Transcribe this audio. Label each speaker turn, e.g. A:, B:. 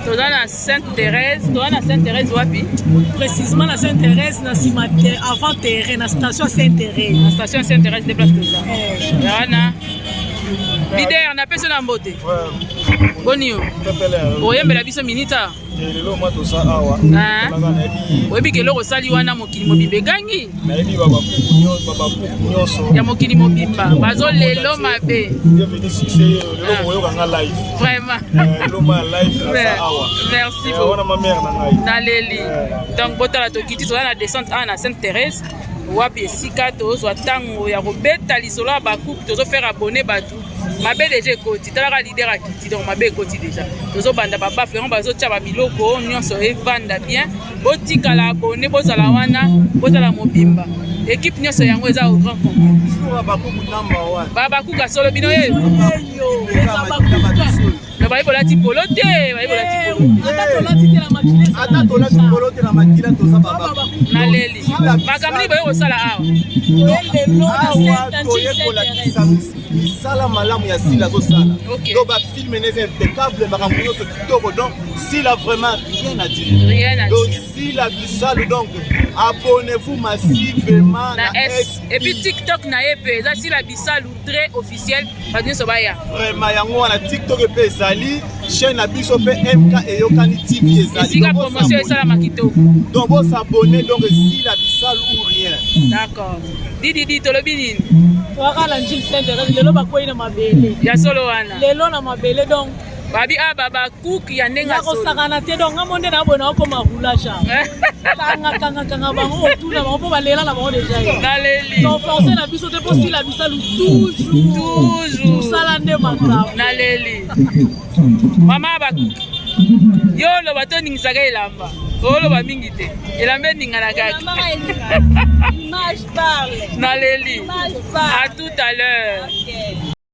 A: Toza na Sainte Thérèse, toza na Sainte Thérèse wapi?
B: Précisément na Sainte Thérèse, na nsima avant terrain, na station Sainte Thérèse.
A: Na station Sainte Thérèse nde place toza. Wana leader, napesi na mbote. Boni yo? Oyembela biso minita.
C: Lelo mwa toza awa.
A: Oyebi ke eloko osali wana, mokili mobimba egangi.
C: Nayebi babakuku nyonso
A: ya mokili mobimba bazolelo mabe.
C: Bienvenue, succès. Lelo koyoka nga live.
A: Vraiment.
C: Lelo mwa live, naza awa.
A: Merci.
C: Wana ma mère na ngai.
A: Naleli. Donc botala, tokiti, toza na descente awa na Sainte Thérèse, wapi esika tozwa ntango ya kobeta lisolo ya bakuku, tozofaire abonner bato. Mabe déjà ekoti, talaka leader akiti, donc mabe ekoti déjà. Tozobanda babaffle yango, bazotia babiloko nyonso evanda bien. Botikala abonné, bozala wana, bozala mobimba, équipe nyonso yango eza au grand complet. Babakuka solo bino ye bayi bolati polo te, bayi bolati polo.
C: Ata tolati polo te, na makila toza.
A: Naleli. Makambo nini boye kosala awa?
C: Awa toyekolakisa misala malamu ya Sila azosala. Donc bafilm eza impeccable, makambo nyonso kitoko. Donc Sila, vraiment rien à dire.
A: Rien à
C: Donc
A: dire.
C: Sila Bisalu, donc abonnez-vous massivement.
A: Na S et puis TikTok na ye mpe eza Sila Bisalu très officiel, bato nyonso baya.
C: Vraiment, yango wana TikTok mpe ezali, chaîne na biso mpe MK Eyokani TV ezali.
A: Esika promotion esalama kitoko.
C: Donc bosabonner, donc Sila Bisalu ou rien.
A: D'accord. Dididi, tolobi nini?
B: Toyaka na Njili Sainte Thérèse, lelo bakwei na mabele.
A: Ya solo wana.
B: Lelo na mabele, donc
A: babi a babakuki ya ndenge
B: ya kosakana te. Donc nga mo nde na boye naokoma roulage, kanga kanga kanga bango, otuna bango mpo balela na bango déjà.
A: Naleli.
B: Donc force na biso te, mpo Sila Bisalu toujours.
A: Toujours.
B: Mosala nde makambo.
A: Naleli. Mama bakuki, yo oloba toningisaka elamba, oloba mingi te, elamba eningana kaka.
D: Image parle.
A: Naleli.
D: Image parle.
A: À tout à l'heure.
D: Okay.